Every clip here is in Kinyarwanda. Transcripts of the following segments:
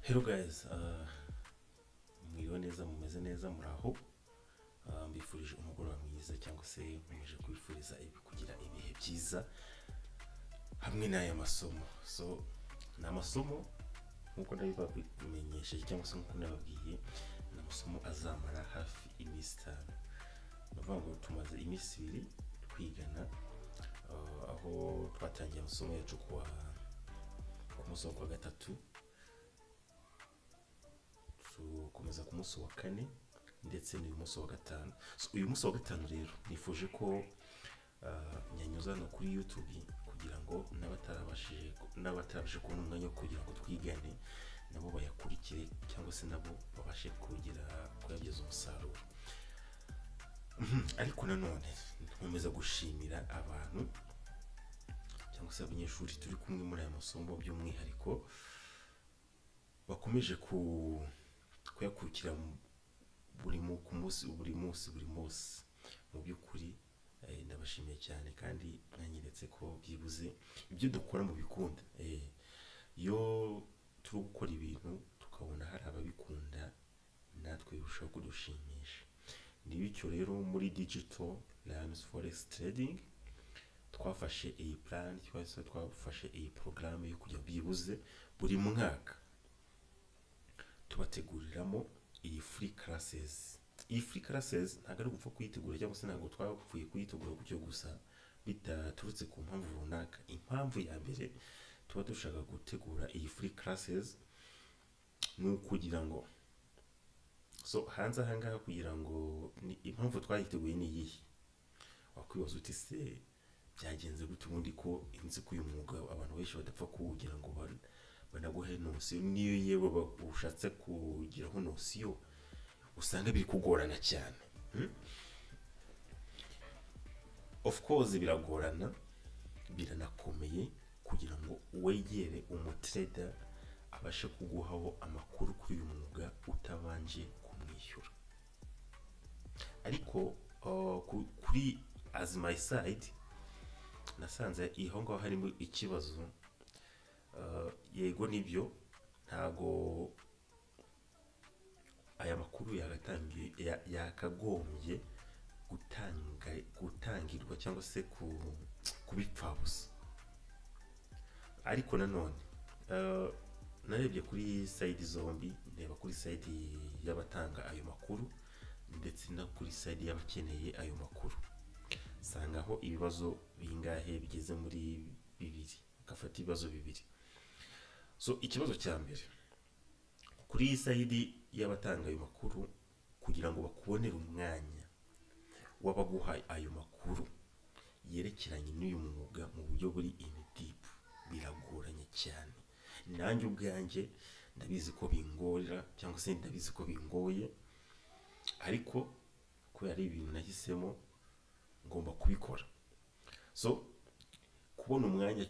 Hello guys, mwiriwe neza, mumeze neza, muraho. Mbifurije umugoroba mwiza, cyangwa se nkomeje kwifuriza ibi kugira ibihe byiza hamwe n'aya masomo. So ni amasomo nk'uko ndabimenyesheje cyangwa se nk'uko nababwiye, ni amasomo azamara hafi iminsi 5. Ni ukuvuga ngo tumaze iminsi 2 twigana, aho twatangiye amasomo yacu ku munsi wo kuwa gatatu, tukomeza ku munsi wa kane ndetse n'uyu munsi wa gatanu. So, uyu munsi wa gatanu rero nifuje ko nyanyuza no kuri YouTube kugira ngo n'abatarabashije kubona umwanya wo kugira ngo twigane nabo bayakurikire, cyangwa se nabo babashe kugira kuyabyaza umusaruro. Ariko nanone nkomeza gushimira abantu cyangwa se abanyeshuri turi kumwe muri aya masomo, by'umwihariko bakomeje kuyakurikira buri ku munsi, buri munsi, buri munsi. Mu by'ukuri ndabashimiye cyane, kandi mwanyeretse ko byibuze ibyo dukora mu bikunda. Iyo turi gukora ibintu tukabona hari ababikunda, natwe birushaho kudushimisha. Ni bityo rero muri Digital Lions Forex Trading twafashe iyi plan, cyangwa se twafashe iyi porogaramu yo kujya byibuze buri mwaka tubateguriramo iyi free classes. Iyi free classes ntabwo ari gupfa kuyitegura, cyangwa se ntabwo twapfuye kuyitegura gutyo gusa bidaturutse ku mpamvu runaka. Impamvu ya mbere tuba dushaka gutegura iyi free classes ni ukugira ngo, so hanze aha ngaha, kugira ngo ni impamvu twayiteguye ni iyihe? Wakwibaza uti: "Se byagenze gute ubundi, ko nzi ko uyu mwuga abantu benshi badapfa kuwugira ngo banaguhe notion?" Niyo yewe ushatse kugiraho notion, usanga biri kugorana cyane. Of course biragorana, biranakomeye kugira ngo wegere umutrader abashe kuguhaho amakuru kuri uyu mwuga utabanje kumwishyura. Ariko kuri as my side nasanze aho ngaho harimo ikibazo. Yego nibyo, ntago aya makuru yagatangiye yakagombye gutangirwa cyangwa se kubipfabusa. Ariko nanone narebye kuri side zombi, ndeba kuri side y'abatanga ayo makuru ndetse no kuri side y'abakeneye ayo makuru, nsanga aho ibibazo bingahe bigeze muri bibiri, agafata ibibazo bibiri. So ikibazo cya mbere kuri iyi side y'abatanga ayo makuru, kugira ngo bakubonere umwanya w'abaguha ayo makuru yerekeranye n'uyu mwuga mu buryo buri in deep, biragoranye cyane. Nanjye ubwanjye ndabizi ko bingora, cyangwa se ndabizi ko bingoye, ariko kubera ari ibintu nahisemo ngomba kubikora. So kubona umwanya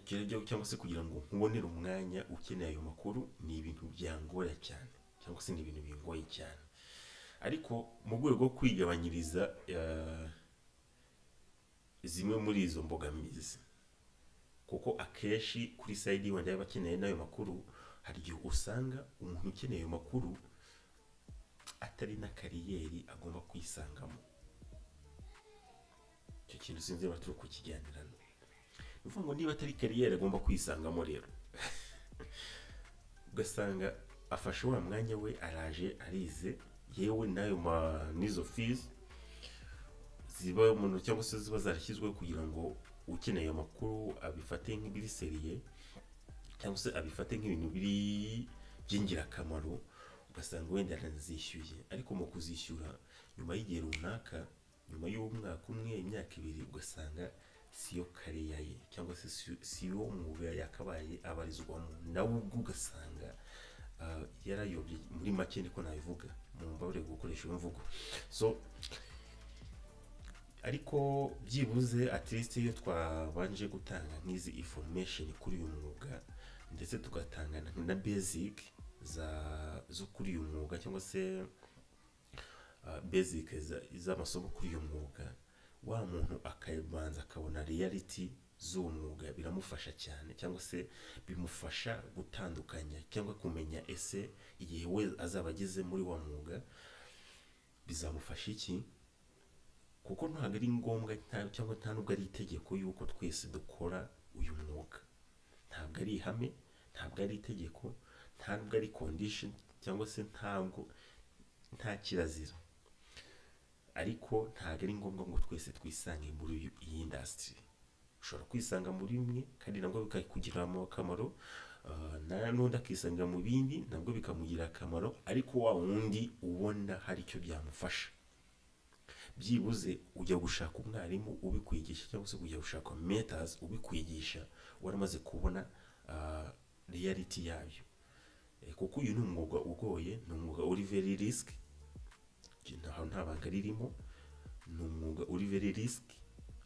cyangwa se kugira ngo nkubonere umwanya ukeneye ayo makuru ni ibintu byangora cyane, cyangwa se ni ibintu bingoye cyane. Ariko mu rwego rwo kwigabanyiriza zimwe muri izo mbogamizi, kuko akenshi kuri side wenda y'abakeneye n'ayo makuru, hari igihe usanga umuntu ukeneye ayo makuru atari na career agomba kwisangamo. Icyo kintu sinzi niba turi kukiganirana. Ni ukuvuga ngo niba atari career agomba kwisangamo rero, ugasanga afashe wa mwanya we, araje arize, yewe n'ayo ma n'izo fees ziba umuntu cyangwa se ziba zarashyizweho kugira ngo ukeneye ayo makuru abifate nk'ibiri sérieux, cyangwa se abifate nk'ibintu biri by'ingirakamaro, ugasanga wenda aranazishyuye. Ariko mu kuzishyura, nyuma y'igihe runaka, nyuma y'umwaka umwe, imyaka 2, ugasanga siyo career ye, cyangwa se siyo mwuga yakabaye abarizwamo. Nawe ubwo ugasanga yarayobye muri make, niko nabivuga, mumbabarire gukoresha iyo mvugo. So ariko byibuze, at least iyo twabanje gutanga nk'izi information kuri uyu mwuga, ndetse tugatanga na basic zo kuri uyu mwuga, cyangwa se basic z'amasomo kuri uyu mwuga, wa muntu akabanza akabona reality. z'uwo mwuga biramufasha cyane, cyangwa se bimufasha gutandukanya cyangwa kumenya ese igihe we azaba ageze muri wa mwuga bizamufasha iki, kuko ntabwo ari ngombwa cyangwa nta nubwo ari itegeko yuko twese dukora uyu mwuga. Ntabwo ari ihame, ntabwo ari itegeko, nta nubwo ari condition, cyangwa se ntabwo nta kirazira, ariko ntabwo ari ngombwa ngo twese twisange muri iyi industry. Ushobora kwisanga muri imwe kandi nabwo bikakugirira akamaro, n'undi akisanga mu bindi nabwo bikamugirira akamaro, ariko wa wundi ubona hari icyo byamufasha, byibuze ujya gushaka umwarimu ubikwigisha cyangwa se ujya gushaka mentors ubikwigisha waramaze kubona reality yabyo. Kuko uyu ni umwuga ugoye, ni umwuga uri very risk, nta banga ririmo, ni umwuga uri very risk,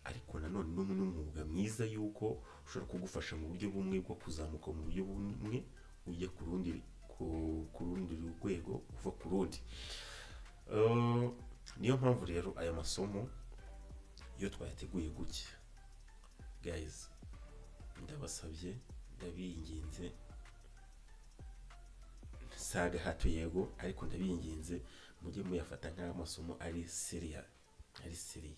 ariko nanone ni umwuga mwiza yuko ushobora kugufasha mu buryo bumwe bwo kuzamuka mu buryo bumwe ujya ku rundi rwego, uva ku rundi. Niyo mpamvu rero aya masomo iyo twayateguye gutya, guys, ndabasabye, ndabinginze, si agahato yego, ariko ndabinginze mujye muyafata nk'amasomo ari serious, ari serious.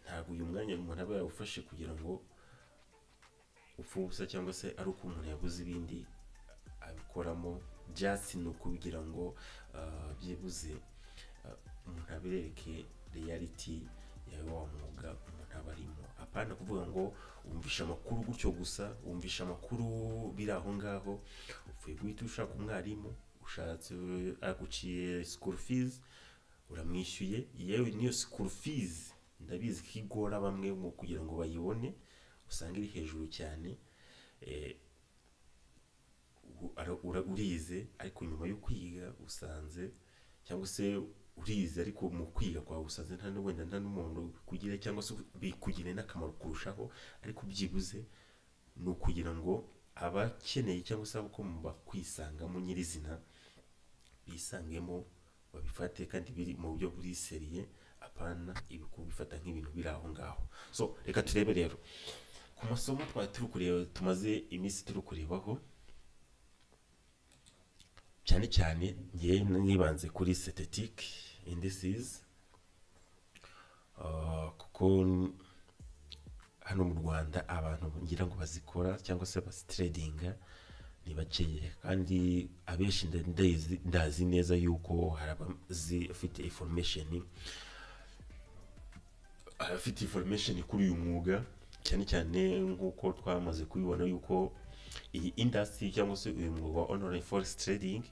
Ntabwo uyu mwanya umuntu aba yawufashe kugira ngo upfe ubusa, cyangwa se ari uko umuntu yabuze ibindi abikoramo, just ni ukugira ngo byibuze umuntu abereke reality ya wa mwuga umuntu aba arimo, apana kuvuga ngo wumvisha amakuru gutyo gusa, wumvisha amakuru biri aho ngaho, upfuye guhita ushaka umwarimu, ushatse aguciye school fees, uramwishyuye. Yewe, niyo school fees ndabizi ko igora bamwe mu kugira ngo bayibone, usanga iri hejuru cyane. Urize ariko nyuma yo kwiga usanze, cyangwa se urize ariko mu kwiga kwawe usanze nta wenda nta n'umuntu kugira, cyangwa se bikugirira n'akamaro kurushaho, ariko byibuze ni ukugira ngo abakeneye cyangwa se abagomba kwisangamo nyirizina bisangemo, babifate kandi biri mu buryo buri serious, apana ibi kubifata nk'ibintu biri aho ngaho. So reka turebe rero ku masomo twari turi kureba, tumaze iminsi turi kurebaho. Cyane cyane ngewe nibanze kuri synthetic indices, kuko hano mu Rwanda abantu ngira ngo bazikora cyangwa se bazitradinga ni bakeya, kandi abenshi ndazi neza yuko hari abazi afite information, abafite information kuri uyu mwuga, cyane cyane nk'uko twamaze kubibona yuko iyi industry cyangwa se uyu mwuga wa online forex trading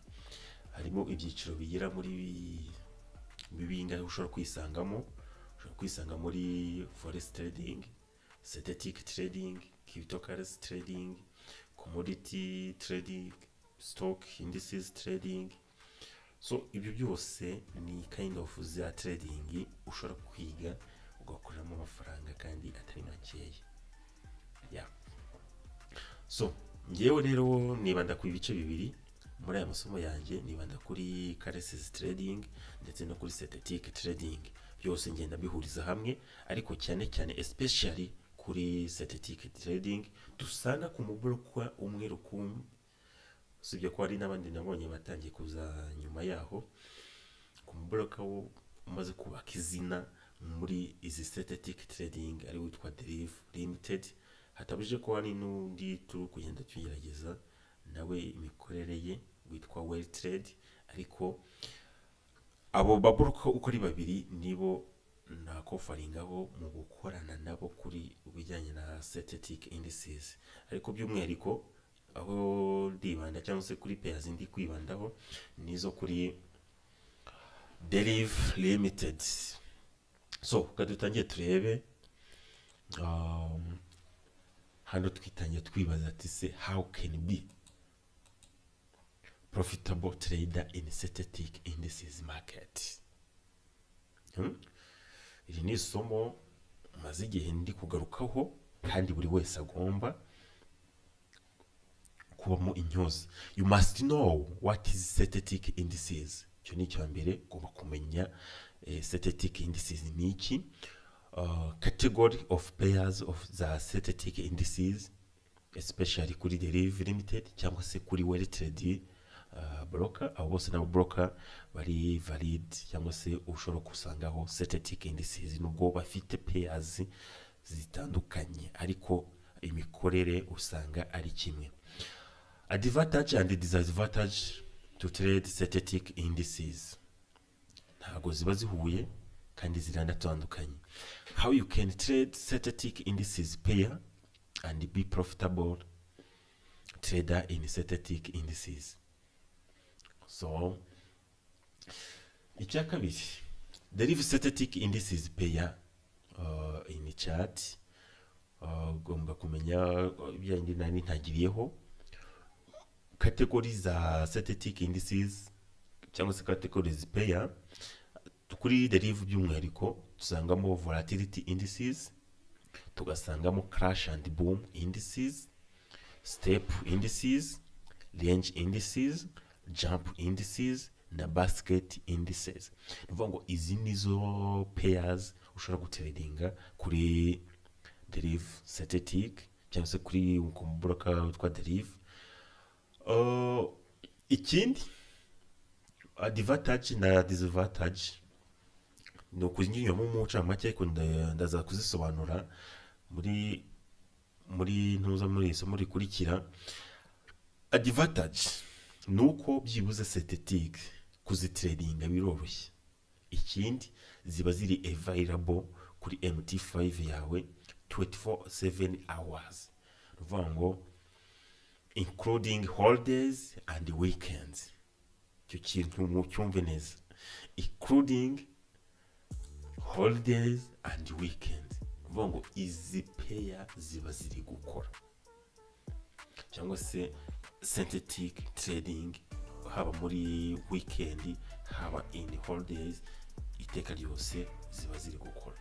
harimo ibyiciro bigera muri bingahe ushobora kwisangamo. Ushobora kwisanga muri forex trading, synthetic trading, cryptocurrency trading, commodity trading, stock indices trading. So ibyo byose ni kind of za trading ushobora kwiga ugakoreramo amafaranga kandi atari makeya, yeah. So ngewe rero nibanda ku bice bibiri muri aya masomo yanjye: nibanda kuri currencies trading ndetse no kuri synthetic trading. Byose ngenda bihuriza hamwe, ariko cyane cyane especially kuri synthetic trading dusanga ku mubroker umwe rukumbi, usibye ko hari n'abandi nabonye batangiye kuza nyuma yaho, ku mubroker wo umaze kubaka izina muri izi synthetic trading ari witwa Deriv Limited. Hatabuje ko hari n'undi turi kugenda tugerageza nawe imikorere ye witwa Well Trade, ariko abo babroker uko ari babiri nibo nakofaringaho mu gukorana nabo kuri ibijyanye na synthetic indices. Ariko by'umwihariko aho ndibanda cyangwa se kuri pairs ndi kwibandaho nizo kuri Deriv Limited. So reka dutangire turebe. Hano twitangiye twibaza ati: se how can be profitable trader in synthetic indices market? Iri ni isomo maze igihe ndi kugarukaho kandi buri wese agomba kubamo intyoza. You must know what is synthetic indices. Icyo ni icya mbere ugomba kumenya. Synthetic indices ni iki? Category of pairs of za synthetic indices, especially kuri Deriv Limited cyangwa se kuri Weltrade broker. Abo bose nabo broker bari valid cyangwa se ushobora gusangaho synthetic indices, nubwo bafite pairs zitandukanye, ariko imikorere usanga ari kimwe. Advantage and disadvantage to trade synthetic indices: ntabwo ziba zihuye kandi ziranatandukanye. How you can trade synthetic indices pair and be profitable trader in synthetic indices. So icya kabiri, Deriv synthetic indices pair in chart. Ugomba kumenya ibyanjye nari ntangiriyeho, category za synthetic indices cyangwa se categories pair. Kuri Deriv by'umwihariko dusangamo volatility indices, tugasangamo crash and boom indices, step indices, range indices, jump indices na basket indices. Ni ukuvuga ngo izi nizo pairs ushobora gutradinga kuri Deriv synthetic cyangwa se kuri ku broker witwa Deriv. Ikindi, advantage na disadvantage ni ukuzinyuramo mu ncamake, ariko ndaza kuzisobanura muri ntuza muri iri somo rikurikira. Advantage ni uko byibuze synthetic kuzitradinga biroroshye. Ikindi, ziba ziri available kuri MT5 yawe 24/7 hours, ni ukuvuga ngo including holidays and weekends. Icyo kintu mucyumve neza, including holidays and weekends. Ni ukuvuga ngo izi pair ziba ziri gukora cyangwa se synthetic trading haba muri weekend, haba in holidays, iteka ryose ziba ziri gukora.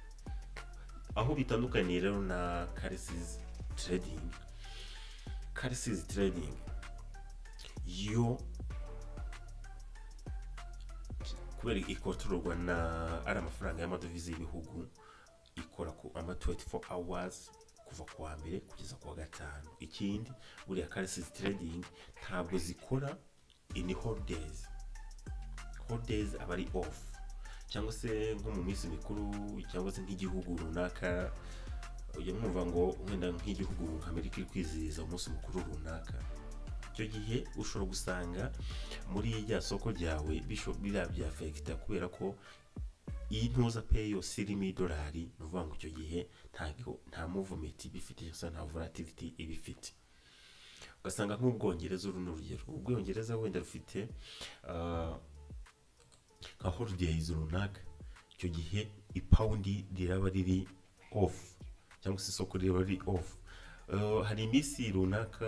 Aho bitandukaniye rero na currencies trading, currencies trading yo kubera ikontororwa na ari amafaranga y'amadovize y'ibihugu, ikora ku ama 24 hours kuva ku wa mbere kugeza ku wa gatanu. Ikindi, buriya currencies trading ntabwo zikora in holidays. Holidays aba ari off, cyangwa se nko mu minsi mikuru, cyangwa se nk'igihugu runaka ujya mwumva ngo wenda nk'igihugu nka Amerika iri kwizihiza umunsi mukuru runaka, icyo gihe ushobora gusanga muri rya soko ryawe biriya byaffecta, kubera ko iyi ntuza pair yose irimo idolari. Ni ukuvuga ngo icyo gihe ntabwo nta movement iba ifite cyangwa se nta volatility iba ifite. Ugasanga nk'Ubwongereza, uru ni urugero, Ubwongereza wenda rufite nka holidays runaka, icyo gihe ipawundi riraba riri off cyangwa se isoko riraba riri off. Hari iminsi runaka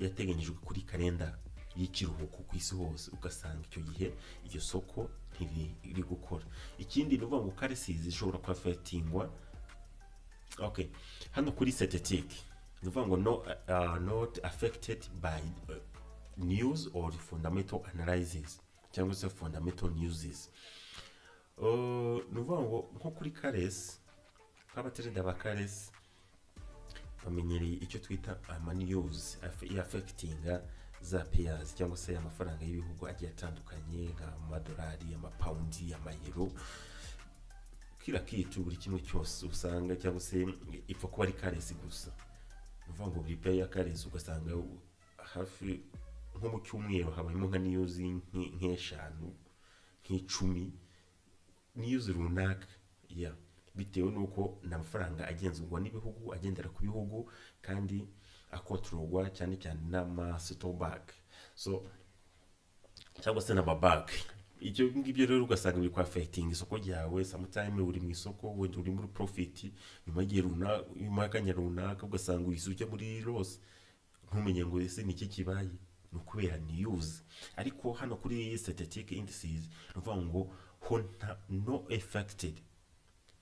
yateganyijwe kuri kalenda y'ikiruhuko ku isi hose, ugasanga icyo gihe iryo soko ntiriri gukora. Ikindi, ni ukuvuga ngo currencies zishobora kwaffectingwa. Okay, hano kuri synthetic ni ukuvuga ngo no, not affected by news or fundamental analysis cyangwa se fundamental newses. Ni ukuvuga ngo nko kuri currency, nk'abatrader ba currency bamenyereye icyo twita ama news affectinga za pairs cyangwa se amafaranga y'ibihugu agiye atandukanye, nk'amadolari, amapawundi, amayero, kila kitu, buri kimwe cyose usanga cyangwa se ipfa kuba ari currency gusa. Ni ukuvuga ngo buri pair ya currency ugasanga hafi nko mu cyumweru habayemo nka news nk'eshanu, nk'icumi, news runaka ya bitewe n'uko ni amafaranga agenzurwa n'ibihugu, agendera ku bihugu kandi akontororwa cyane cyane n'ama central bank, so cyangwa se n'amabanki. Ibyo ngibyo rero ugasanga biri kwaffectinga isoko ryawe. Sometime uri mu isoko, wenda uri muri profit, nyuma y'igihe runaka, nyuma y'akanya runaka, ugasanga uhise ujya muri loss, ntumenye ngo ese ni iki kibaye. Ni ukubera news. Ariko hano kuri synthetic indices, ni ukuvuga ngo ho nta no affected,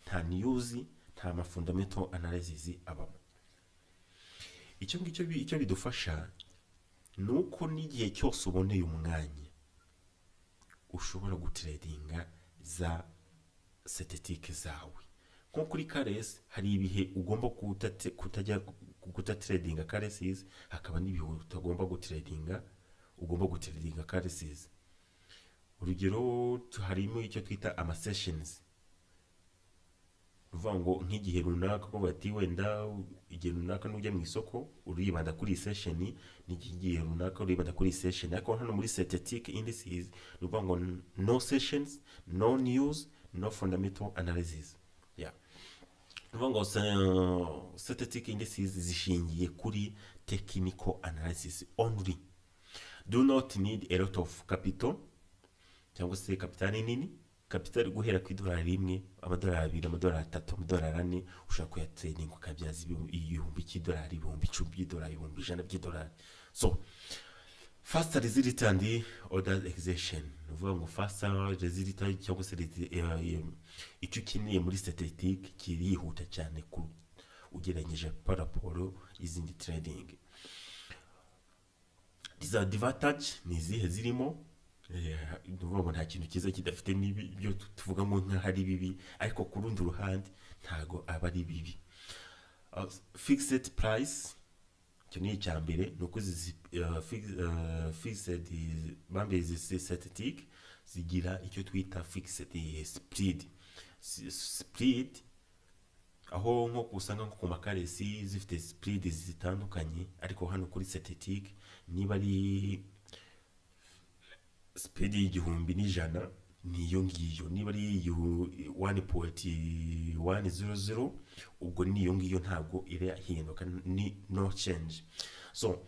nta news, nta ma fundamental analysis abamo. Icyo ngicyo icyo bidufasha ni uko n'igihe cyose uboneye umwanya ushobora gutradinga za synthetic zawe. Nko kuri currency, hari ibihe ugomba kutajya kutatradinga currencies, hakaba n'ibihe utagomba gutradinga, ugomba gutradinga currencies. Urugero, harimo icyo twita ama sessions, uvuga ngo nk'igihe runaka ko bati wenda igihe runaka nujya mu isoko uribanda kuri iyi session, n'igihe runaka uribanda kuri iyi session. Ariko hano muri synthetic indices ni ukuvuga ngo no sessions, no news, no fundamental analysis. Yeah, ni ukuvuga ngo synthetic indices zishingiye kuri technical analysis only, do not need a lot of capital cyangwa se kapitali nini. Kapitali guhera ku idolari 1, amadolari 2, amadolari 3, amadolari 4, ushobora kuyatradinga ukabyaza 1000 cy'idolari, 10,000 by'idolari, 100,000 by'idolari. So faster result and order execution, ni ukuvuga ngo faster result cyangwa se icyo ukeneye muri synthetic kirihuta cyane ku ugereranyije par rapport y'izindi trading. Disadvantage ni izihe zirimo? Ni ukuvuga ngo nta kintu cyiza kidafite n'ibyo tuvuga ngo nk'aho ari bibi, ariko ku rundi ruhande ntago aba ari bibi. Fixed price, icyo ni icya mbere, ni uko izi fixed bambaye izi synthetic zigira icyo twita fixed spread. Spread aho nko usanga nko ku ma currency zifite spread zitandukanye, ariko hano kuri synthetic niba ari spread y'1100 niyo ngiyo, niba ari 1.100 ubwo niyo ngiyo, ntabwo irahinduka, ni no change. So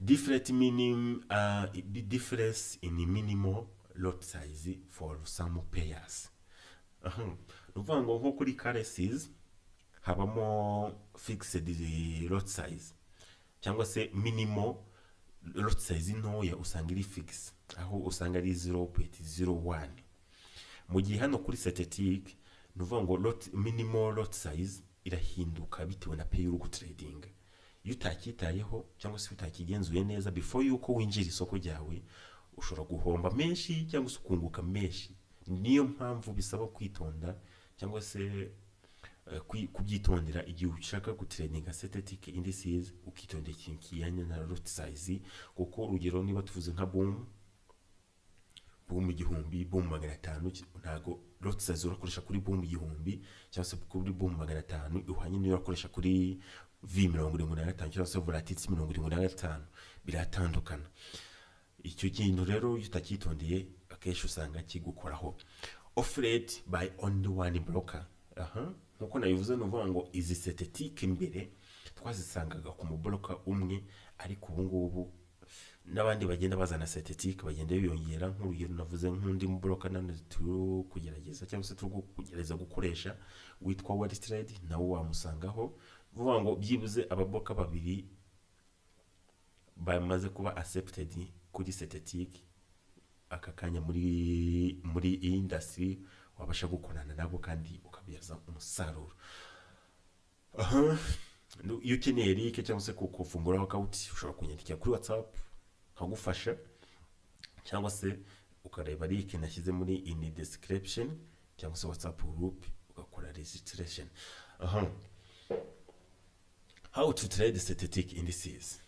different minim difference in minimal lot size for some pairs. Aha ni ukuvuga ngo nko kuri currencies habamo fixed lot size cyangwa se minimal lot size ntoya, usanga iri fix, aho usanga ari 0.01, mu gihe hano kuri synthetic ni ukuvuga ngo minimal lot size irahinduka bitewe na pair uri gutradinga. Iyo utacyitayeho cyangwa se utakigenzuye neza before yuko winjira isoko ryawe, ushobora guhomba menshi cyangwa se ukunguka menshi. Niyo mpamvu bisaba kwitonda cyangwa se kubyitondera igihe ushaka gutradinga synthetic indices, ukitondera ikintu kijyanye na lot size. Kuko urugero, niba tuvuze nka boom 1000, boom 500, ntago lot size urakoresha kuri boom 1000 cyangwa se kuri boom 500 ihwanye n'iyo urakoresha kuri V 75 cyangwa se volatility 75, biratandukana. Icyo kintu rero iyo utacyitondeye akenshi usanga kigukoraho. Offered by only one broker. Aha nkuko nabivuze, ni ukuvuga ngo izi synthetic mbere twazisangaga ku mubroker umwe, ariko ubu ngubu n'abandi bagenda bazana synthetic bagenda biyongera. Nk'urugero navuze nk'undi mubroker none turi kugerageza cyangwa se turi kugerageza gukoresha witwa Weltrade, nawo wamusangaho. Vuga ngo byibuze ababroker babiri bamaze kuba accepted kuri synthetic aka kanya muri iyi industry, wabasha gukorana nabo kandi ukabyaza umusaruro. Aha iyo ukeneye link cyangwa se kufungura account, ushobora kunyandikira kuri WhatsApp nkagufasha, cyangwa se ukareba link nashyize muri in description cyangwa se WhatsApp group ugakora registration. Aha, how to trade synthetic indices,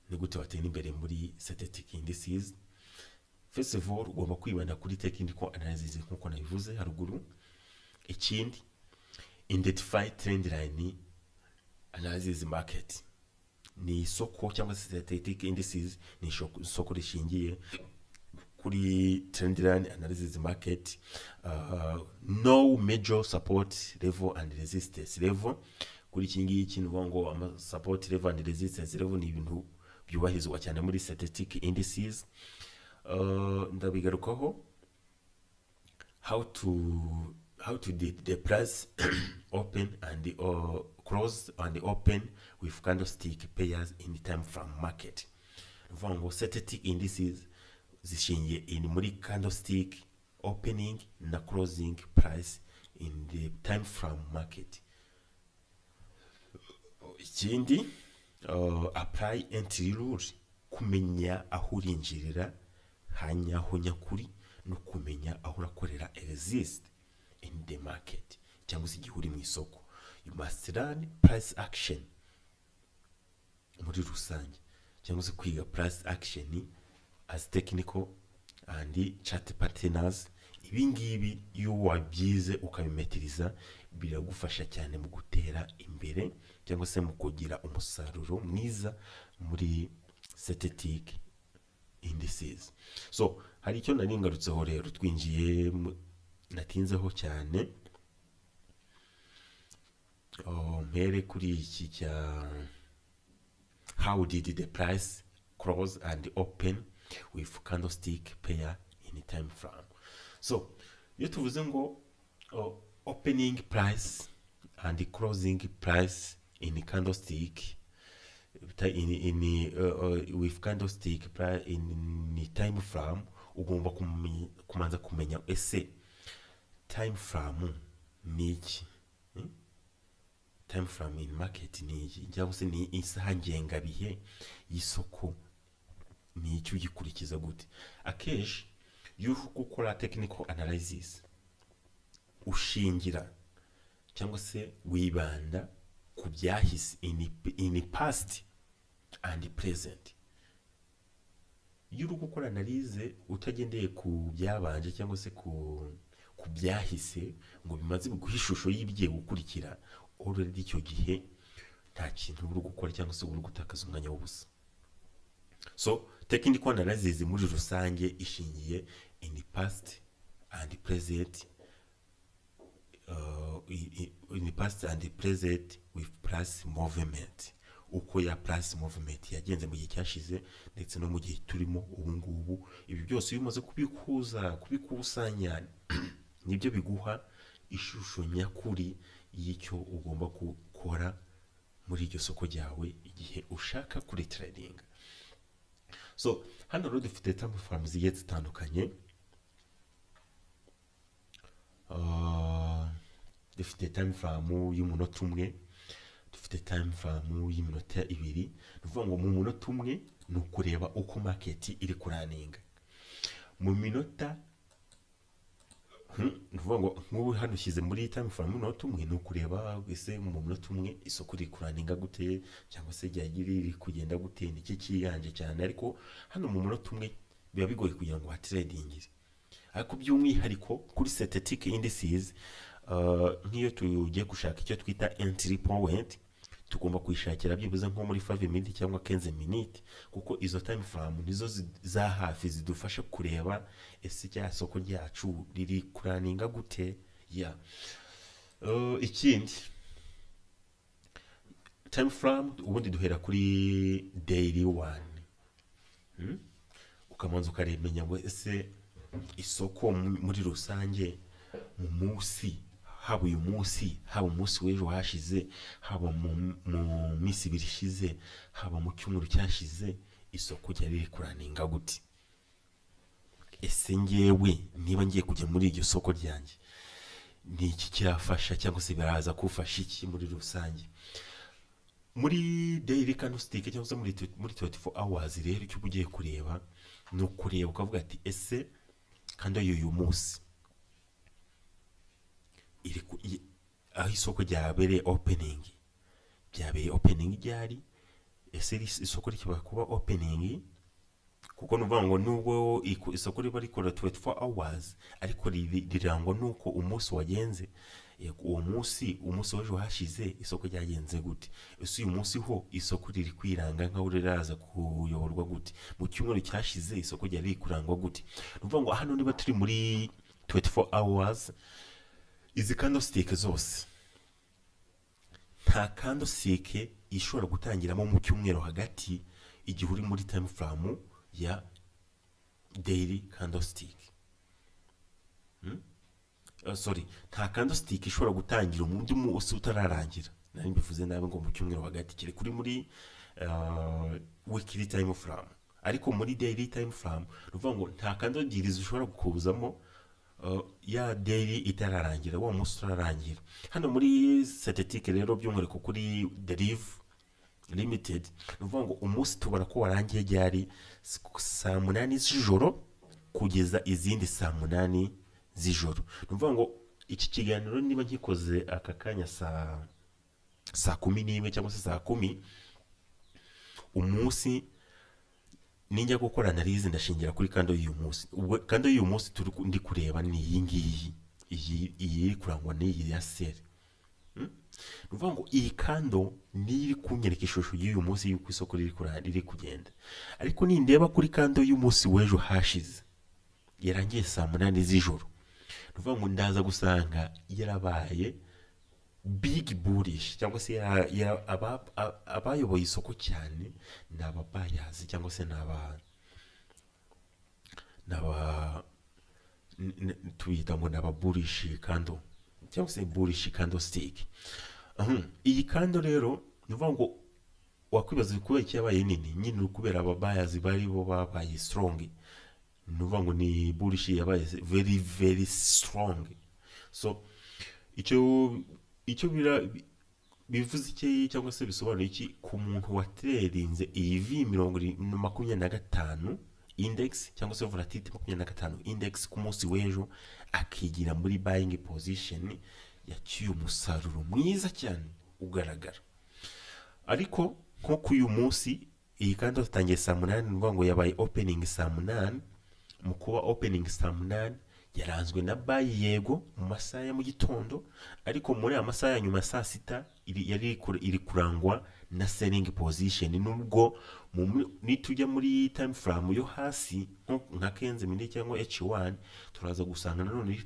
ni gute watera imbere muri synthetic indices? First of all, ugomba kwibanda kuri technical analysis nkuko nabivuze haruguru. Ikindi, identify trend line analysis market. Ni isoko cyangwa se synthetic indices ni isoko rishingiye kuri trend line analysis market. No major support level and resistance level. Kuri iki ngiki ni ukuvuga ngo ama support level and resistance level ni ibintu byubahirizwa cyane muri synthetic indices. Ndabigarukaho. How to the price open and the close and open with candlestick pairs in the time frame market. Ni ukuvuga ngo synthetic indices zishingiye in muri candlestick opening na closing price in the time frame market. Ikindi, apply entry rule, kumenya aho urinjirira hanyaho nyakuri no kumenya aho urakorera exit. in the market, cyangwa se igihe uri mu isoko. You must learn price action muri rusange, cyangwa se kwiga price action as technical and chart patterns. Ibi ngibi iyo wabyize ukabimetiriza, biragufasha cyane mu gutera imbere cyangwa se mu kugira umusaruro mwiza muri synthetic indices. So hari icyo nari ngarutseho rero, twinjiye natinzeho cyane. Oh, mpere kuri iki cya "How did the price close and open with candlestick pair in time frame?" So iyo tuvuze ngo, oh, opening price and closing price in candlestick in with candlestick in time frame, ugomba kumanza kumenya ese time frame ni iki? Time frame in market ni iki, cyangwa se ni isaha ngengabihe y'isoko ni iki, ugikurikiza gute? Akenshi iyo uri gukora technical analysis, ushingira cyangwa se wibanda ku byahise, in past and present. Iyo uri gukora analyse utagendeye ku byabanje cyangwa se ku byahise ngo bimaze biguhe ishusho y'ibigiye gukurikira, already icyo gihe nta kintu uri gukora cyangwa se uri gutakaza umwanya w'ubusa. So technical analysis muri rusange ishingiye in past and present, in past and present with price movement, uko ya price movement yagenze mu gihe cyashize ndetse no mu gihe turimo ubu ngubu. Ibi byose iyo umaze kubikuza, kubikusanya, nibyo biguha ishusho nyakuri y'icyo ugomba gukora muri iryo soko ryawe igihe ushaka kuri trading. So hano rero dufite time frame zigiye zitandukanye. Dufite time frame y'umunota umwe, dufite time frame y'iminota 2. Ni ukuvuga ngo mu munota umwe ni ukureba uko market iri kuraninga mu minota. Ni ukuvuga ngo nk'ubu hano ushyize muri time frame y'umunota umwe, ni ukureba ese mu munota umwe isoko riri kuraninga gute, cyangwa se ryagiye riri kugenda gute, ni iki cyiganje cyane. Ariko hano mu munota umwe biba bigoye kugira ngo hatredingire. Ariko by'umwihariko kuri synthetic indices, nk'iyo tugiye gushaka icyo twita entry point, tugomba kuyishakira byibuze nko muri 5 minute cyangwa 15 minute, kuko izo time frame nizo za hafi zidufasha kureba ese cya soko ryacu riri kuraninga gute ya. Ikindi time frame, ubundi duhera kuri daily one. Ukamanza ukaremenya ngo ese isoko muri rusange mu munsi, haba uyu munsi, haba umunsi w'ejo hashize, haba mu minsi 2 ishize, haba mu cyumweru cyashize, isoko ryari riri kuraninga gute? Ese ngewe niba ngiye kujya muri iryo soko ryanjye, ni iki kirafasha cyangwa se biraza kufasha iki muri rusange? Muri daily candlestick cyangwa se muri 24 hours rero, icyo uba ugiye kureba ni ukureba ukavuga ati ese kandi uyu munsi iri aho isoko ryabereye opening, byabereye opening ryari? Ese isoko rikibara kuba opening? Kuko ni ukuvuga ngo nubwo isoko riba rikora 24 hours, ariko rirangwa n'uko umunsi wagenze. Yego, uwo munsi, umunsi w'ejo hashize, isoko ryagenze gute? Ese uyu munsi ho isoko riri kwiranga nkaho riraza kuyoborwa gute? Mu cyumweru cyashize isoko ryari riri kurangwa gute? Ni ukuvuga ngo hano niba turi muri 24 hours, izi candlestick zose, nta candlestick ishobora gutangiramo mu cyumweru hagati igihe uri muri time frame ya daily candlestick. Sorry, nta candlestick ishobora gutangira undi munsi utararangira. Nari mbivuze nabi ngo mu cyumweru hagati, kiri kuri muri weekly time frame. Ariko muri daily time frame, ni ukuvuga ngo nta candle ebyiri zishobora kuzamo ya daily itararangira, wa munsi utararangira. Hano muri synthetic rero, by'umwihariko kuri Deriv Limited, ni ukuvuga ngo umunsi tubara ko warangiye ryari? Saa 8 z'ijoro kugeza izindi saa 8 z'ijoro. Ni ukuvuga ngo Iki kiganiro niba nkikoze aka kanya saa 11 cyangwa se saa 10, umunsi ninjya gukora analyse ndashingira kuri candle y'uyu munsi. Ubwo candle y'uyu munsi turi ndi kureba ni iyi ngiyi, iyi iri kurangwa n'iyi ya sell. Ni ukuvuga ngo iyi candle niyo iri kunyereka ishusho y'uyu munsi y'uko isoko riri kugenda. Ariko nindeba kuri candle y'umunsi w'ejo hashize yarangiye saa 8 z'ijoro, ni ukuvuga ngo ndaza gusanga yarabaye big bullish, cyangwa se abayoboye isoko cyane ni aba buyers, cyangwa se ni aba tubita ngo ni aba bullish candle cyangwa se bullish candlestick. Iyi candle rero, ni ukuvuga ngo wakwibaza kubera iki yabaye nini nyine, uri kubera aba buyers bari bo babaye strong. Ni ukuvuga ngo ni bullish yabaye very very strong. So icyo bivuze iki cyangwa se bisobanuye iki ku muntu watradinze iyi V 25 index cyangwa se volatility 25 index ku munsi w'ejo, akigira muri buying position, yacyuye umusaruro mwiza cyane ugaragara. Ariko nko ku uyu munsi iyi kandi yatangiye saa 8, ni ukuvuga ngo yabaye opening saa 8. Mu kuba opening saa 8 yaranzwe na buy, yego, mu masaha ya mu gitondo, ariko muri aya masaha ya nyuma ya saa 6 yari iri kurangwa na selling position. Nubwo nitujya muri time frame yo hasi nka 15 minutes cyangwa H1, turaza gusanga nanone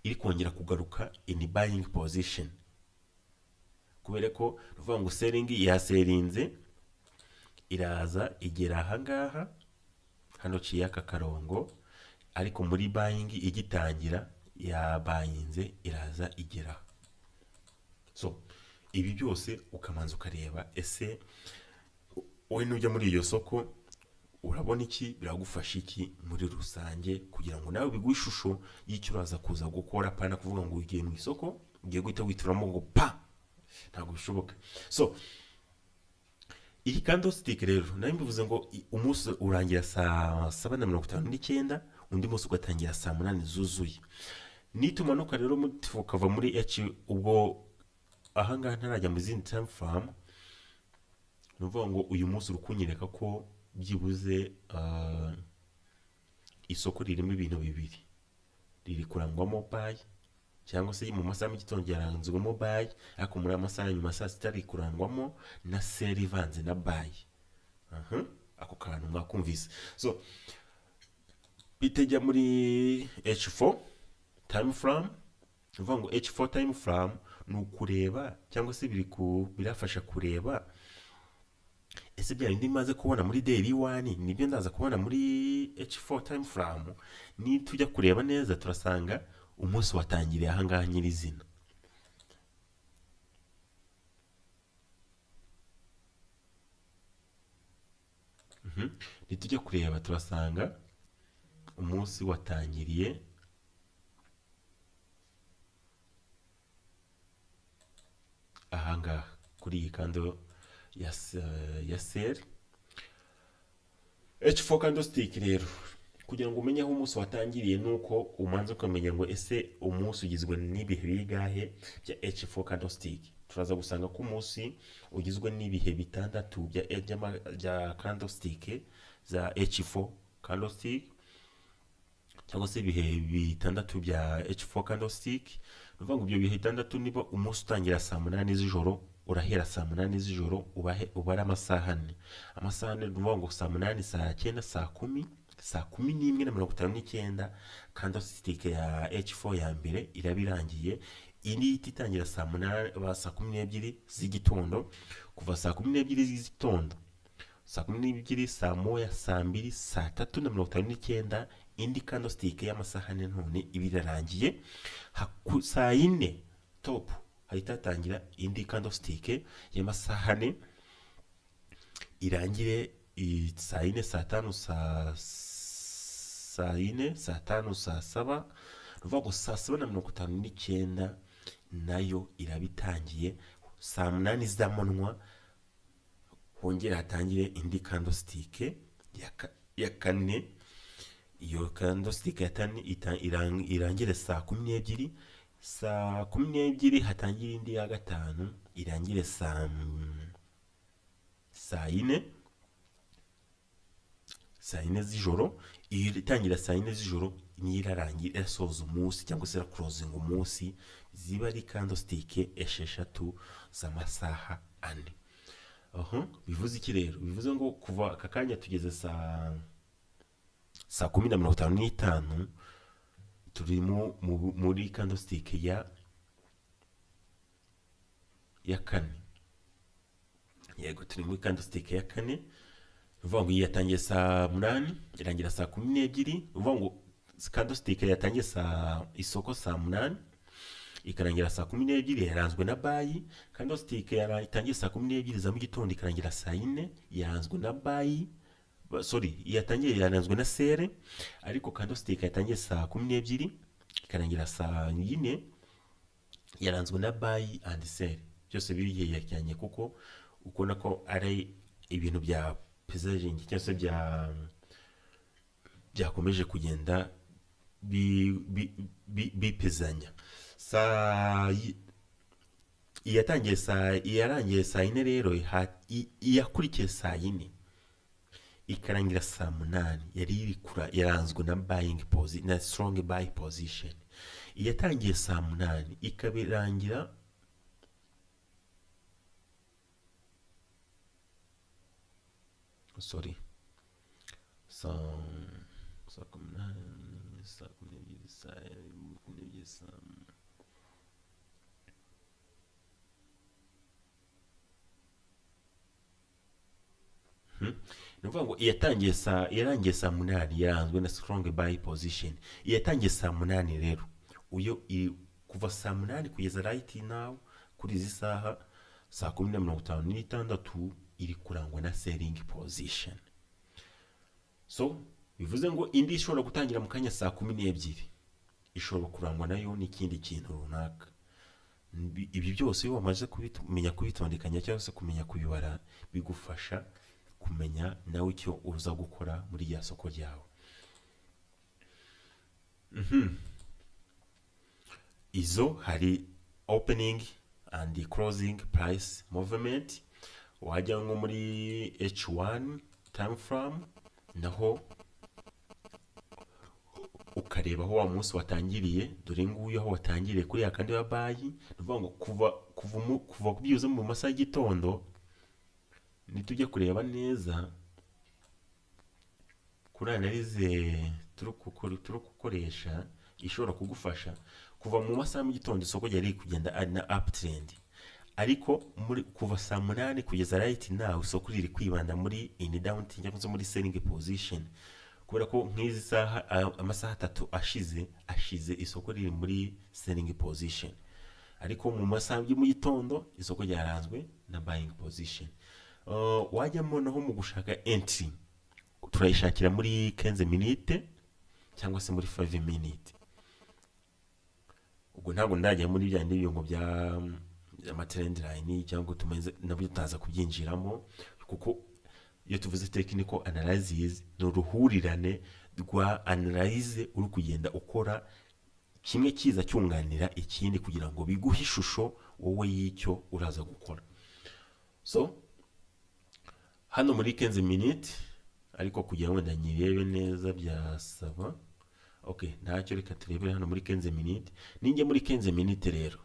iri kongera kugaruka in buying position, kubera ko ni ukuvuga ngo selling yasellinze, iraza igera ahangaha hano ciye aka karongo, ariko muri buying igitangira yabuyinze, iraza igera. So ibi byose ukamanza ukareba, ese wowe nujya muri iryo soko urabona iki, biragufasha iki muri rusange, kugira ngo nawe biguhe ishusho y'icyo uraza kuza gukora, pana kuvuga ngo ugiye mu isoko ugiye guhita wituramo ngo pa, ntabwo bishoboka. So iyi candlestick rero nayo mbivuze ngo umunsi urangira saa 7:59, undi munsi ugatangira saa 8 zuzuye. Nitumanuka rero tukava muri H, ubwo ahangaha ntarajya mu zindi time frame, ni ukuvuga ngo uyu munsi uri kunyereka ko byibuze isoko ririmo ibintu bibiri: riri kurangwamo buy, cyangwa se mu masaha mu gitondo yaranzwemo buy, ariko muri amasaha ya nyuma saa 6 riri kurangwamo na sell ivanze na buy. Aha, ako kantu mwakumvise. So bitejya muri H4 time frame. Ni ukuvuga ngo H4 time frame ni ukureba cyangwa se biri ku birafasha kureba ese bya bindi maze kubona muri daily one nibyo ndaza kubona muri H4 time frame. Nitujya kureba neza turasanga umunsi watangiriye ahangaha nyirizina. Nitujya kureba turasanga umunsi watangiriye ahangaha kuri iyi candle ya sell. H4 candlestick rero, kugira ngo umenye aho umunsi watangiriye, nuko umanza ukamenya ngo ese umunsi ugizwe n'ibihe bingahe bya H4 candlestick. Turaza gusanga ko umunsi ugizwe n'ibihe bitandatu bya candlestick za H4 candlestick, cyangwa se ibihe bitandatu bya H4 candlestick. Ni ukuvuga ngo ibyo bihe bitandatu, niba umunsi utangira saa 8 z'ijoro, urahera saa 8 z'ijoro ubahe ubare amasaha 4. Amasaha 4, ni ukuvuga ngo saa 8, saa 9, saa 10, saa 11:59, candlestick ya H4 ya mbere iraba irangiye. Indi ihita itangira saa 8 ba saa 12 z'igitondo. Kuva saa 12 z'igitondo, saa 12, saa 1, saa 2, saa 3:59, indi candlestick y'amasaha 4 none iba irarangiye. Saa 4 top hahita hatangira indi candlestick y'amasaha 4, irangire saa 4, saa 5, saa 4, saa 5, saa 7. Ni ukuvuga ngo saa 7:59 nayo iraba itangiye. Saa 8 z'amanywa hongere hatangire indi candlestick ya kane. Iyo candlestick ya tani irangire saa 12. Saa 12 hatangire indi ya gatanu, irangire saa 4, saa 4 z'ijoro. Iyo itangira saa 4 z'ijoro niyo irarangira, irasoza umunsi cyangwa se iraclosinga umunsi. Ziba ari candlestick 6 z'amasaha 4. Aho bivuze iki rero? Bivuze ngo kuva aka kanya tugeze saa 10:55, turimo muri candlestick ya kane. Yego, turi muri candlestick ya kane. Ni ukuvuga ngo iyi yatangiye saa 8, irangira saa 12. Ni ukuvuga ngo candlestick yatangiye saa isoko saa 8, ikarangira saa 12, yaranzwe na buy. Candlestick yatangiye saa 12 za mu gitondo, ikarangira saa 4, yaranzwe na buy, sorry, yatangiye yaranzwe na sell. Ariko candlestick yatangiye saa 12, ikarangira saa 4, yaranzwe na buy and sell. Byose bigerekeranye, kuko ukubona ko ari ibintu bya pezajingi cyangwa se byakomeje kugenda bipezanya. Iyatangiye saa, iyarangiye saa 4 rero, iyakurikiye saa 4 ikarangira saa 8, yari iri kura, yaranzwe na buying na strong buy position. Iyatangiye saa 8 ikabirangira sorry, saa 8, saa 12, saa 12, saa Ni ukuvuga ngo iyatangiye saa, iyarangiye saa 8 yaranzwe na strong buy position. Iyatangiye saa 8 rero uyo iri kuva saa 8 kugeza right now kuri izi saha saa 10:56, iri kurangwa na selling position. So bivuze ngo indi ishobora gutangira mu kanya saa 12 ishobora kurangwa nayo n'ikindi kintu runaka. Ibi byose iyo wamaze kumenya kubitondekanya cyangwa se kumenya kubibara, bigufasha kumenya nawe icyo uza gukora muri rya soko ryawe. Izo hari opening and closing price movement. Wajya nko muri H1 time frame, naho ukareba aho wa munsi watangiriye. Dore nguyu aho watangiriye kuri ya kandi wa buy. Ni ukuvuga ngo kuva byibuze mu masaha y'igitondo, nitujya kureba neza kuri analyse turi gukoresha, ishobora kugufasha kuva mu masaha mu gitondo isoko ryari riri kugenda ari na uptrend, ariko muri kuva saa 8 kugeza right now isoko riri kwibanda muri in down cyangwa se muri selling position, kubera ko nk'izi saha, amasaha 3 ashize isoko riri muri selling position, ariko mu masaha yo mu gitondo isoko ryaranzwe na buying position. Wajyamo naho mu gushaka entry, turayishakira muri 15 minute cyangwa se muri 5 minute. Ubwo ntabwo ndajya muri bya bindi ngo bya ama trend line cyangwa tumeze, nabyo tutaza kubyinjiramo, kuko iyo tuvuze technical analysis ni uruhurirane rwa analyse uri kugenda ukora, kimwe kiza cyunganira ikindi kugira ngo biguhe ishusho wowe y'icyo uraza gukora. So hano muri 15 minute, ariko kugira ngo wenda nyirebe neza byasaba, okay, ntacyo, reka turebere hano muri 15 minute. Ninjye muri 15 minute rero,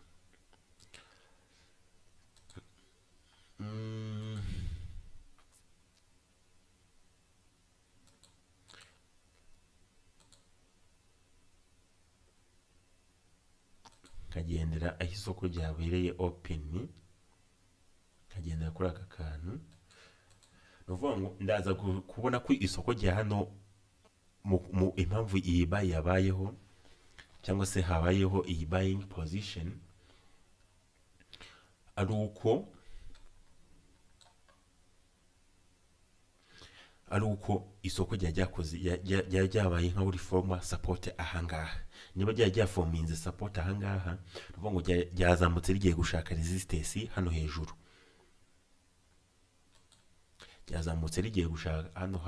nkagendera aho isoko ryabereye open, nkagendera kuri aka kantu, ni ukuvuga ngo ndaza kubona ko isoko rya hano mu impamvu iyi buy yabayeho cyangwa se habayeho iyi buying position ari uko isoko ryari ryakoze ryari ryabaye nka reforma support ahangaha. Niba ryari ryaforminze support ahangaha, ni ukuvuga ngo ryazamutse rigiye gushaka resistance hano hejuru. Ryazamutse rigiye gushaka hano,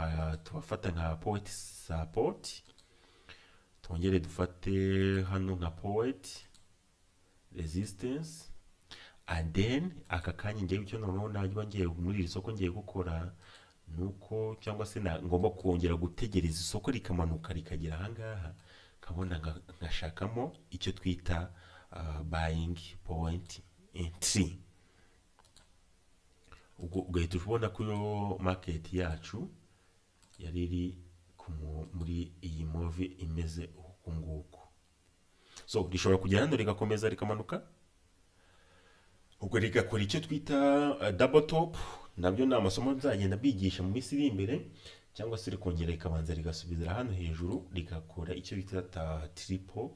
tuhafata nka point support. Twongere dufate hano nka point resistance, and then aka kanya ngewe icyo noneho najya ngiye muri iri soko ngiye gukora nuko, cyangwa se ngomba kongera gutegereza isoko rikamanuka rikagera ahangaha, nkabona nkashakamo icyo twita buying point entry. Ubwo ugahita ubona ko iyo market yacu yari iri muri iyi move imeze uku nguku. So rishobora kugera hano rigakomeza rikamanuka, ubwo rigakora icyo twita double top. Nabyo ni amasomo nzagenda mbigisha mu minsi iri imbere. Cyangwa se rikongera rikabanza rigasubizira hano hejuru, rigakora icyo bita triple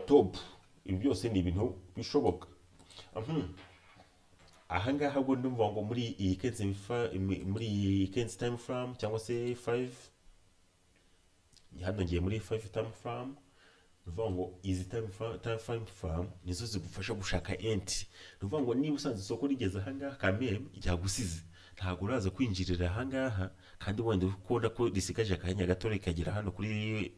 top. Ibi byose ni ibintu bishoboka. Ahangaha ubwo ndumva ngo muri iyi kenzi time frame cyangwa se 5, hano ngiye muri 5 time frame. Ni ukuvuga ngo izi time frame nizo zigufasha gushaka entry. Ni ukuvuga ngo niba usanze isoko rigeze ahangaha, kameme ryagusize, ntabwo uraza kwinjirira ahangaha, kandi wenda ukunda ko risigaje akanya gato rikagera hano kuri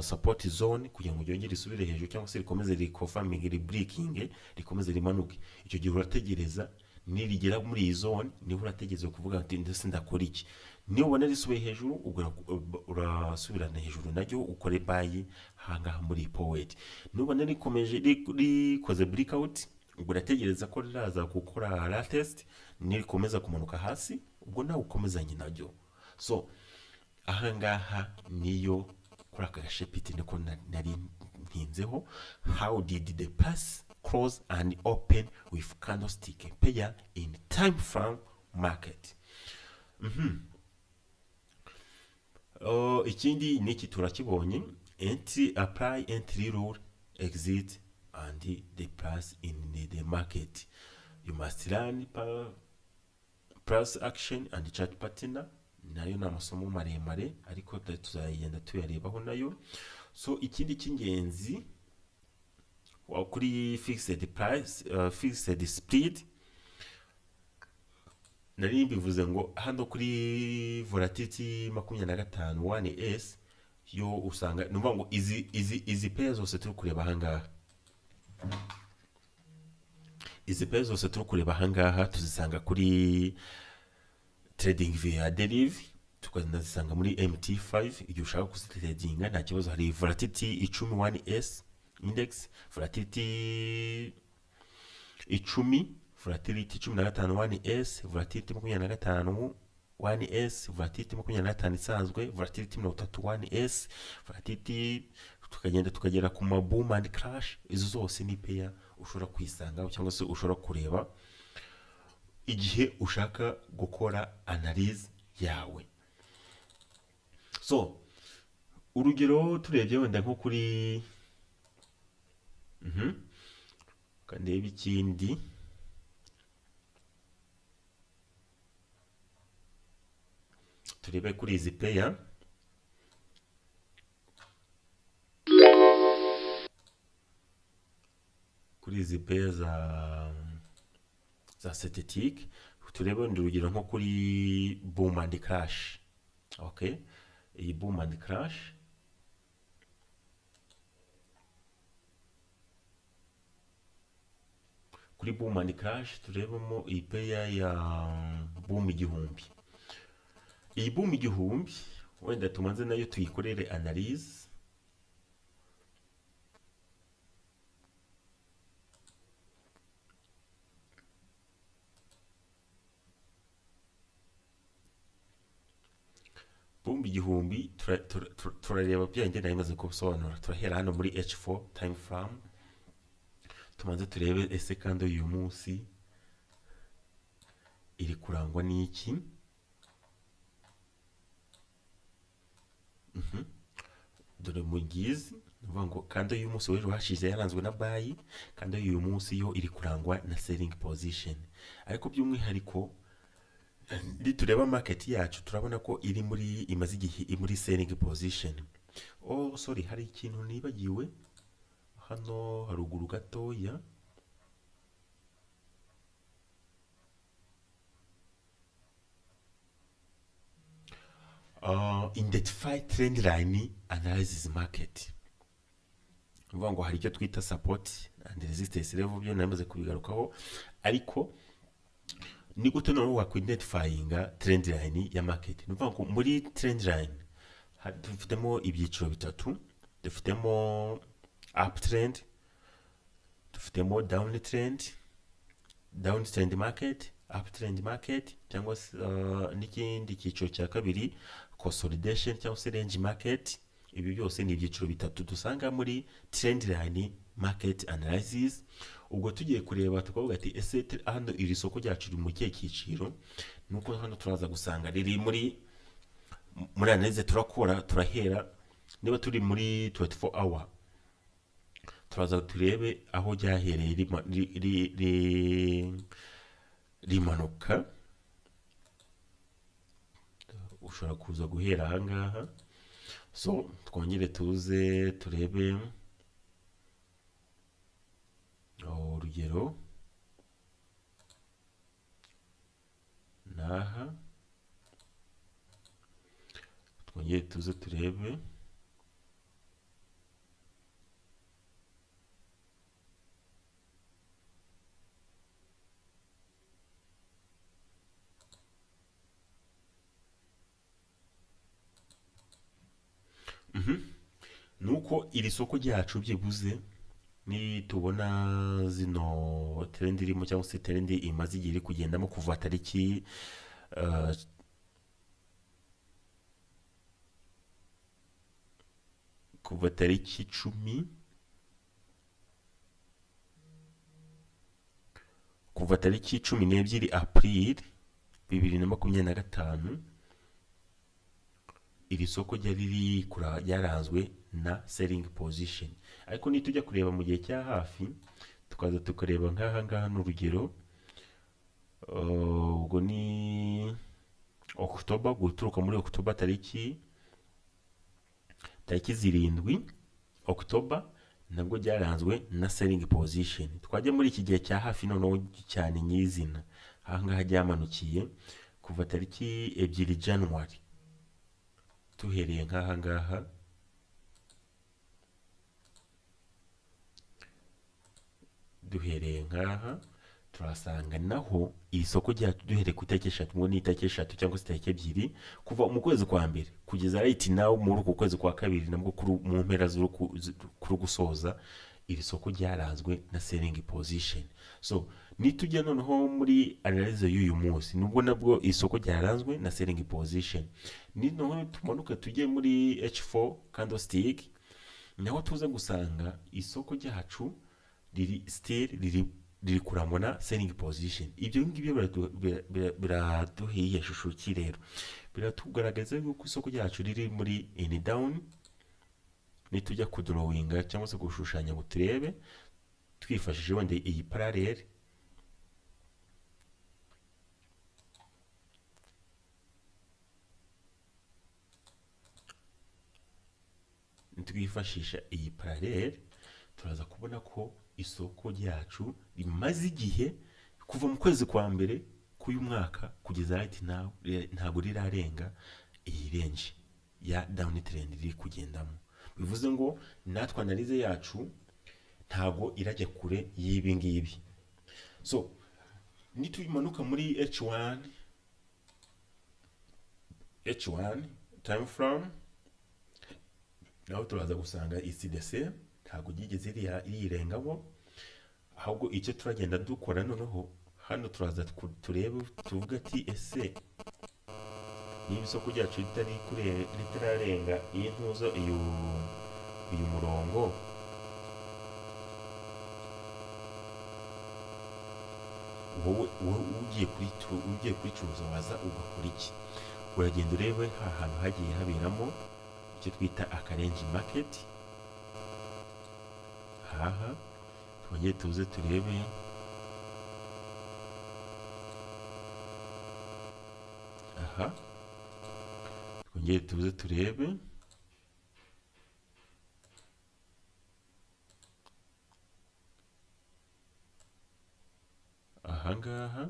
support zone kugira ngo ryongere risubire hejuru, cyangwa se rikomeze riconfirminge, ribreakinge, rikomeze rimanuke. Icyo gihe urategereza, nirigera muri iyi zone niho urategereza kuvuga ati: "Ndetse ndakora iki?" Niba ubona risubiye hejuru, ubwo urasubirana hejuru naryo, ukore buy ahangaha muri point. Nubona rikomeje rikoze breakout, ubwo urategereza ko riraza gukora retest. Nirikomeza kumanuka hasi, ubwo nawe ukomezanye naryo. So ahangaha niyo kuri aka gashapiti niko nari ntinzeho: how did the price close and open with candlestick pair in time frame market? Oh, ikindi niki turakibonye: entry, apply entry rule, exit and the price in the market. You must learn price action and chart pattern. Nayo ni amasomo maremare, ariko tuzagenda tuyarebaho nayo. So ikindi cy'ingenzi kuri fixed price, fixed spread, nari mbivuze ngo hano kuri volatility 25 1S yo usanga, ni ukuvuga ngo izi pair zose turi kureba ahangaha, izi pair zose turi kureba ahangaha tuzisanga kuri trading via Deriv, tukanazisanga muri MT5. Igihe ushaka kuzitradinga nta kibazo. Hari volatility 10 1S index, volatility 10, volatility 15 1S, volatility 25 1S, volatility 25 isanzwe, volatility 30 1S, volatility, tukagenda tukagera ku ma boom and crash. Izo zose ni pair ushobora kwisangaho cyangwa se ushobora kureba igihe ushaka gukora analyse yawe. So urugero turebye wenda nko kuri ndebe ikindi, turebe kuri izi pair. Kuri izi pair za synthetic, turebe wenda urugero nko kuri boom and crash. Okay, iyi boom and crash, kuri boom and crash turebemo iyi pair ya boom 1000. Iyi boom 1000 wenda tubanze nayo tuyikorere analyse. Boom 1000, turareba bya nari maze kubisobanura. Turahera hano muri H4 time frame, tubanze turebe ese kandi uyu munsi iri kurangwa n'iki? Dore mugizi, ni ukuvuga ngo kandi uyu munsi w'ejo hashize yaranzwe na buy, kandi uyu munsi yo iri kurangwa na selling position. Ariko by'umwihariko nitureba market yacu, turabona ko iri muri, imaze igihe iri muri selling position. Oh sorry, hari ikintu nibagiwe hano haruguru gatoya. Identify trend line analysis market. Uvuga ngo hari icyo twita support and resistance level, byo namaze kubigarukaho, ariko ni gute noneho wakwidentifyinga trend line ya market? Ni ukuvuga ngo muri trend line dufitemo ibyiciro bitatu: dufitemo uptrend, dufitemo down trend, down trend market, uptrend market, cyangwa se n'ikindi cyiciro cya kabiri, consolidation cyangwa se range market. Ibi byose ni ibyiciro bitatu dusanga muri trend line market analysis. Ubwo tugiye kureba tukavuga ati: ese hano iri soko ryacu riri mu kihe cyiciro? Nuko hano turaza gusanga riri muri analyse turakora, turahera niba turi muri 24 hour, turaza turebe aho ryahereye rimanuka. Ushobora kuza guhera ahangaha. So twongere tuze turebe urugero naha, twongere tuze turebe nuko iri soko ryacu byibuze nitubona zino trend irimo, cyangwa se trend imaze igihe iri kugendamo kuva tariki kuva tariki 10, kuva tariki 12 April 2025, iri soko ryari ryaranzwe na selling position. Ariko nitujya kureba mu gihe cya hafi, tukaza tukareba nk'aha ngaha, ni urugero, ubwo ni October, guturuka muri October tariki 7 October, nabwo ryaranzwe na selling position. Twajya muri iki gihe cya hafi noneho cyane nyirizina, aha ngaha ryamanukiye kuva tariki 2 January, duhereye nk'aha ngaha, duhereye nk'aha turasanga naho iri soko ryacu, duhereye ku itariki 3, ngo ni itariki 3 cyangwa se itariki 2, kuva mu kwezi kwa mbere kugeza right now muri uku kwezi kwa kabiri, nabwo mu mpera kuri gusoza, iri soko ryaranzwe na selling position. So nitujya noneho muri analyse y'uyu munsi, nubwo nabwo isoko ryaranzwe na selling position, ni noneho tumanuka tujye muri H4 candlestick, naho tuze gusanga isoko ryacu riri still riri kurangwa na selling position. Ibyo ngibyo biraduha iyihe shusho ki rero? Biratugaragaza yuko isoko ryacu riri muri in down. Nitujya kudrawinga cyangwa se gushushanya ngo turebe twifashishije wenda iyi parallel, nitwifashisha iyi parallel, turaza kubona ko isoko ryacu rimaze igihe kuva mu kwezi kwa mbere k'uyu mwaka kugeza right now ntabwo rirarenga iyi range ya down trend riri kugendamo. Bivuze ngo natwe analyse yacu ntabwo irajya kure y'ibi ngibi. So nitumanuka muri H1, H1 time frame, naho turaza gusanga ICDC ntabwo ryigeze riyirengaho. Ahubwo icyo turagenda dukora noneho hano, turaza turebe tuvuge ati: ese niba isoko ryacu ritararenga iyi ntuzo, uyu murongo, wowe ugiye kuricuruza waza ugakora iki? Uragenda urebe ha hantu hagiye haberamo icyo twita aka range market. Haha twongere tuze turebe aha, twongere tuze turebe ahangaha,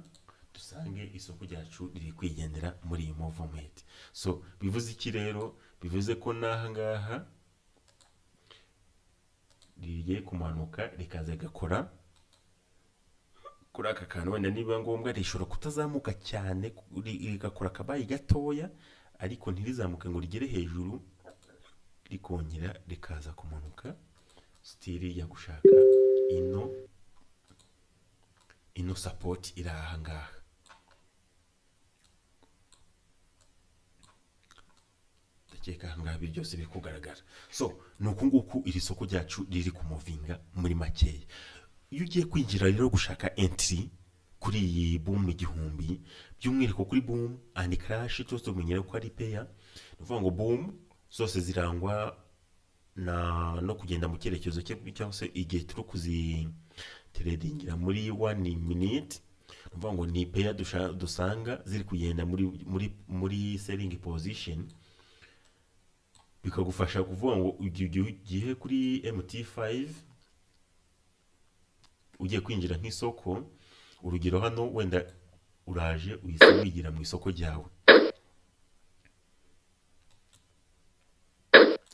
dusange Dusange isoko ryacu riri kwigendera muri iyi movement. So bivuze iki rero? Bivuze ko n'aha ngaha rigiye kumanuka, rikaza rigakora kuri aka kantu. Wenda niba ngombwa rishobora kutazamuka cyane, rigakora akabayi gatoya, ariko ntirizamuke ngo rigere hejuru, rikongera rikaza kumanuka, still ya gushaka ino support iri aha ngaha. Ndakeka aha ngaha byose biri kugaragara. So ni uku nguku iri soko ryacu riri kumuvinga muri makeya. Iyo ugiye kwinjira rero gushaka entry kuri iyi boom 1000, by'umwihariko kuri boom and crash, tuba tumenyere ko ari pair. Ni ukuvuga ngo boom zose zirangwa na no kugenda mu cyerekezo cye, cyangwa se igihe turi kuzitradingira muri one minute, ni ukuvuga ngo ni pair dusanga ziri kugenda muri selling position. Bikagufasha kuvuga ngo igihe ugiye kuri MT5, ugiye kwinjira nk'isoko, urugero hano wenda uraje uhise wigira mu isoko ryawe,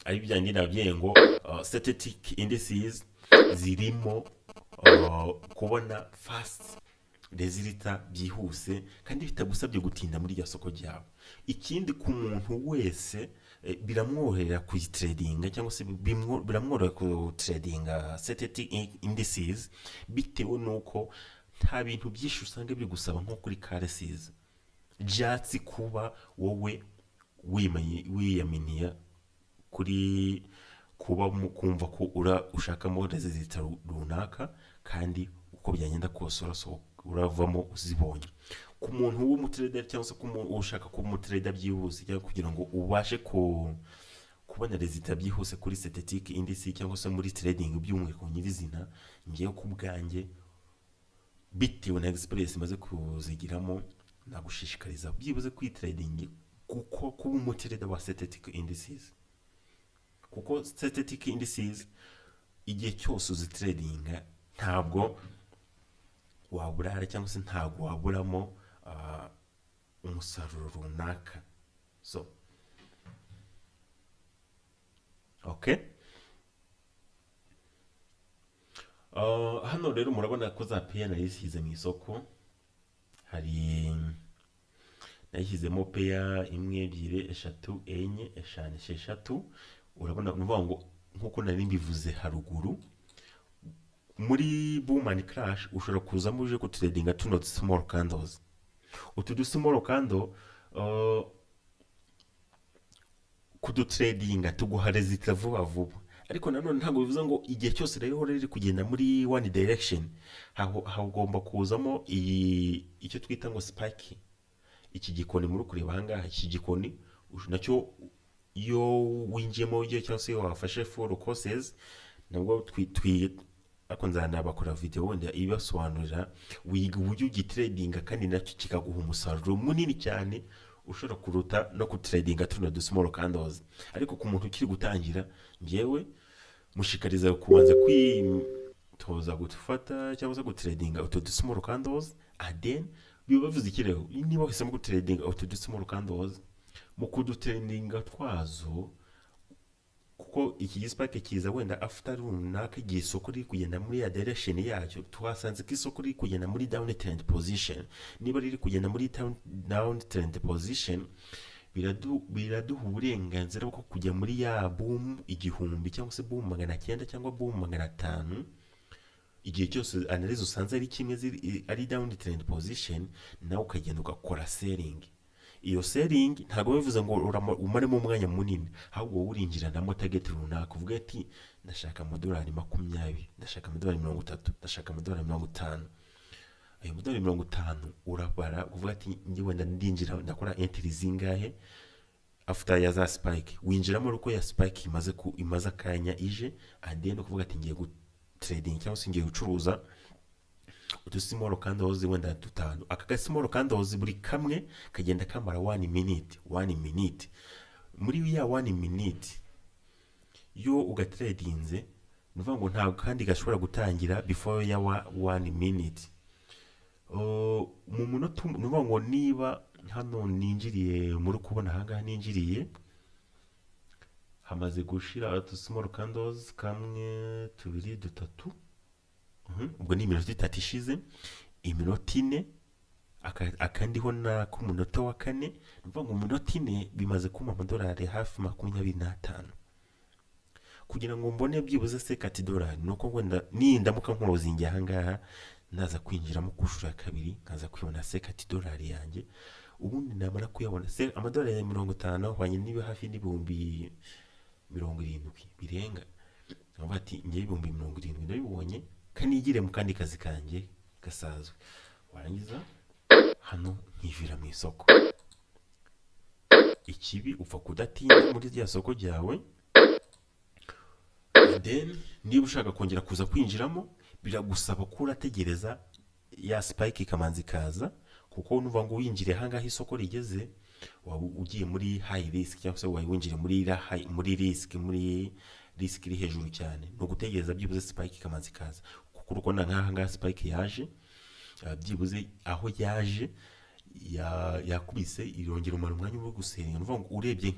ari bya nabwiye ngo synthetic indices zirimo kubona fast result byihuse kandi bitagusabye gutinda muri iryo soko ryawe. Ikindi, ku muntu wese biramworohera kuyitradinga, cyangwa se biramworohera kutradinga synthetic indices, bitewe n'uko nta bintu byinshi usanga biri gusaba nko kuri currencies, just kuba wowe wiyaminiya kuri kuba kumva ko ura ushakamo result runaka, kandi uko byagenda kose uravamo uzibonye. Ku muntu w'umutrader, cyangwa se ku muntu ushaka kuba umutrader byihuse, cyangwa kugira ngo ubashe kubona result byihuse kuri synthetic indices, cyangwa se muri trading by'umwihariko nyirizina, ngewe ku bwanjye, bitewe na experience maze kuzigiramo, nagushishikariza byibuze kuyitrading, kuko kuba umutrader wa synthetic indices, kuko synthetic indices igihe cyose uzitradinga ntabwo waburara, cyangwa se ntabwo waburamo umusaruro runaka. So okay, hano rero murabona ko za pair nayishyize mu isoko. Hari nayishyizemo pair imwe, ebyiri, eshatu, enye, eshanu, esheshatu. Urabona, ni ukuvuga ngo nk'uko nari mbivuze haruguru, muri boom and crash ushobora kuzamo uje gutradinga tuno small candles, utu du small candle kudutradinga tuguha result vuba vuba. Ariko nanone ntabwo bivuze ngo igihe cyose rero riri kugenda muri one direction. Hagomba kuzamo iyi icyo twita ngo spike, iki gikoni muri kureba ahangaha. Iki gikoni nacyo iyo winjiyemo iyo, cyangwa se iyo wafashe full courses, nabwo twi ariko nzanabakora video wenda ibasobanurira, wiga uburyo ugitradinga kandi nacyo kikaguha umusaruro munini cyane ushobora kuruta no kutradinga tuno du small candles. Ariko ku muntu ukiri gutangira, njyewe mushikariza kubanza kwitoza gufata cyangwa se gutradinga utu du small candles. And then biba bivuze iki rero? Niba wahisemo gutradinga utu du small candles, mu kudutradinga twazo, kuko iki gispike kiza wenda after runaka, igihe isoko riri kugenda muri ya direction yacyo, twasanze ko isoko riri kugenda muri down trend position. Niba riri kugenda muri down trend position, biraduha uburenganzira bwo kujya muri ya boom 1000, cyangwa se boom 900, cyangwa boom 500. Igihe cyose analyse usanze ari kimwe, ari down trend position, nawe ukagenda ugakora selling. Iyo selling ntabwo bivuze ngo umaremo umwanya munini, ahubwo wowe urinjiranamo target runaka, uvuga ati ndashaka amadolari 20, ndashaka amadolari 30, ndashaka amadolari 50. Ayo madolari 50 urabara uvuga ati njye wenda ndinjira, ndakora entry zingahe after ya za spike. Winjiramo uko ya spike imaze akanya ije, and then ukuvuga ati ngiye gutrading cyangwa se ngiye gucuruza utu small candles wenda dutanu. Aka ga small candles buri kamwe kagenda kamara one minute, one minute. Muri ya one minute yo ugatradinze, ni ukuvuga ngo ntabwo kandi gashobora gutangira before ya one minute. Mu munota umwe, ni ukuvuga ngo niba hano ninjiriye, muri kubona ahangaha ninjiriye, hamaze gushira utu small candles kamwe, tubiri, dutatu. Ubwo ni iminota 3 ishize, iminota 4, akandiho n'ak'umunota wa kane. Ni ukuvuga ngo mu minota 4 bimaze kumpa amadolari hafi 25. Kugira ngo mbone byibuze 50 dolari, ni uko wenda nindamuka nclosingiye ahangaha, naza kwinjiramo ku nshuro ya kabiri, nkaza kwibona 50 dolari yanjye. Ubundi namara kuyabona, se amadolari ya 50 ahwanye niba hafi n'70,000 birenga, nkavuga ati ngewe 70,000 ndabibonye, kanigire mu kandi kazi kanjye gasanzwe. Warangiza hano nkivira mu isoko. Ikibi upfa kudatinda muri rya soko ryawe. And then niba ushaka kongera kuza kwinjiramo, biragusaba ko urategereza ya spike ikamanza ikaza, kuko nuva ngo winjire ahangaha isoko rigeze, waba ugiye muri high risk, cyangwa se waba winjire muri risk iri hejuru cyane. Ni ugutegereza byibuze spike ikamanza ikaza, kuko urabona nk'aha ngaha spike yaje, byibuze aho yaje yakubise irongera umara umwanya wo gusenga. Ni ukuvuga ngo urebye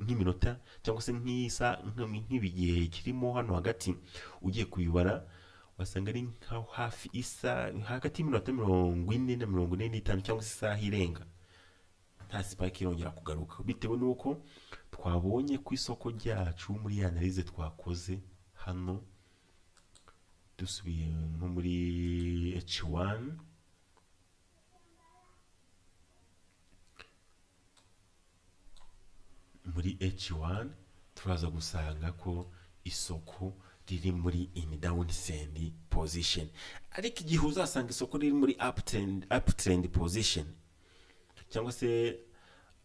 nk'iminota cyangwa se nk'isa nk'ibigihe kirimo hano hagati, ugiye kuyibara wasanga ari nka hafi isa hagati y'iminota 40 na 45 cyangwa se isaha irenga, nta spike irongera kugaruka, bitewe n'uko twabonye ku isoko ryacu muri ya analyse twakoze hano. Dusubiye nko muri H1, muri H1 turaza gusanga ko isoko riri muri in downtrend position. Ariko igihe uzasanga isoko riri muri uptrend position cyangwa se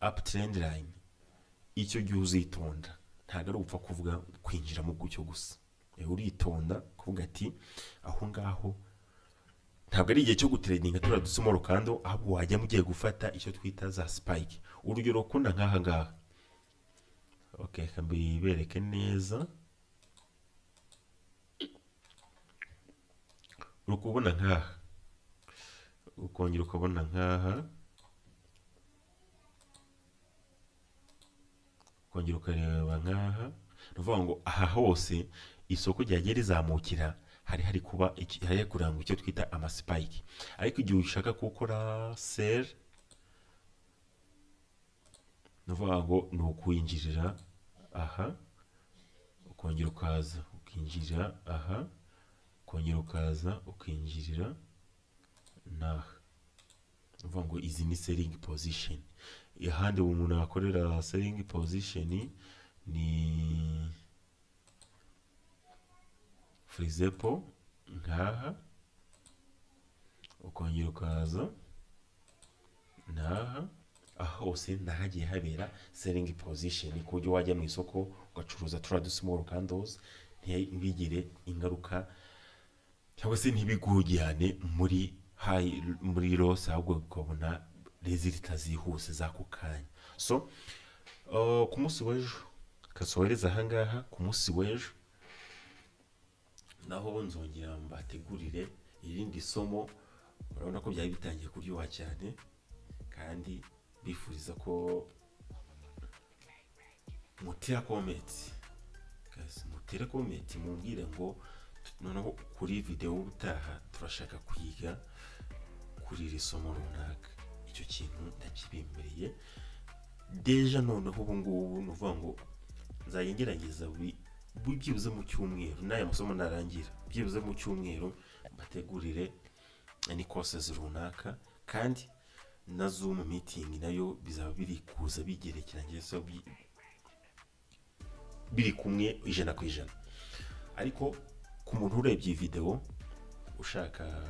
uptrend line, icyo gihe uzitonda. Ntabwo ari upfa kuvuga kwinjiramo gutyo gusa. Uritonda kuvuga ati aho ngaho ntabwo ari igihe cyo gutradinga turiya du small candle, ahubwo wajya mugiye gufata icyo twita za spike. Urugero ukunda nk'aha ngaha, okay, reka mbibereke neza. Uri kubona nk'aha, ukongera ukabona nk'aha, ukongera ukareba nk'aha. Ni ukuvuga ngo aha hose isoko ryagiye rizamukira, hari hari kuba iki, hari hari kurangwa icyo twita ama spike. Ariko igihe ushaka gukora sell, ni ukuvuga ngo ni ukwinjirira aha, ukongera ukaza ukinjirira aha, ukongera ukaza ukinjirira n'aha. Ni ukuvuga ngo izi ni selling position. Ahandi umuntu yakorera selling position ni for example nkaha, ukongera ukaza n'aha. Aha hose nahagiye habera selling position, ku buryo wajya mu isoko ugacuruza turiya du small candles ntibigire ingaruka cyangwa se ntibigujyane muri high, muri loss, ahubwo ukabona results zihuse z'ako kanya. So ku munsi w'ejo kasohereza ahangaha. Ku munsi w'ejo naho nzongera mbategurire irindi somo. Urabona ko byari bitangiye kuryoha cyane, kandi bifuriza ko mutera comment. Guys, mutere comment mumbwire ngo noneho kuri video ubutaha turashaka kwiga kuri iri somo runaka. Icyo kintu ndakibemereye déjà. Noneho ubu ngubu ni ukuvuga ngo nzajya ngerageza byibuze mu cyumweru, n'aya masomo narangira, byibuze mu cyumweru mbategurire ni courses runaka, kandi na Zoom meeting nayo bizaba biri kuza bigerekeranye, so biri kumwe 100%. Ariko ku muntu urebye iyi video ushaka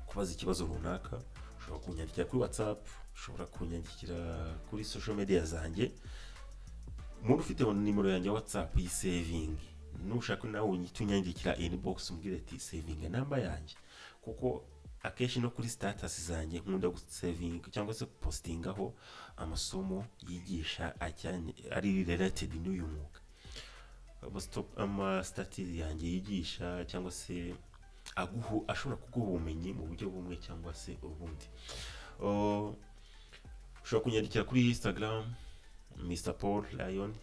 kubaza ikibazo runaka, ushobora kunyandikira kuri WhatsApp, ushobora kunyandikira kuri social media zanjye. Umuntu ufite nimero yanjye ya WhatsApp yisavinge, nushaka nawe uhite unyandikira inbox umbwire ati savinga namba yanjye, kuko akenshi no kuri status zanjye nkunda gusavinga cyangwa se postingaho amasomo yigisha ajyanye, ari related n'uyu mwuga. Ama status yanjye yigisha cyangwa se ashobora kuguha ubumenyi mu buryo bumwe cyangwa se ubundi. Ushobora kunyandikira kuri Instagram, Mr Paul Lion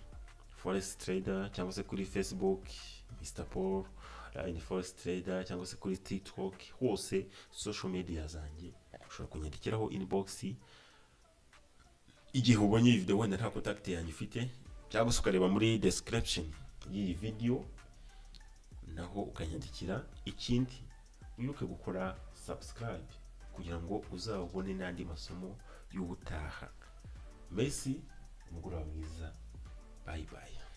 Forex Trader, cyangwa se kuri Facebook, Mr Paul Lion Forex Trader, cyangwa se kuri TikTok. Hose social media zanjye ushobora kunyandikiraho inbox igihe ubonye iyi video wenda nta contact yanjye ufite, cyangwa se ukareba muri description y'iyi video naho ukanyandikira. Ikindi, wibuke gukora subscribe kugira ngo uzabone n'andi masomo y'ubutaha. Merci, umugoroba mwiza, bye bye.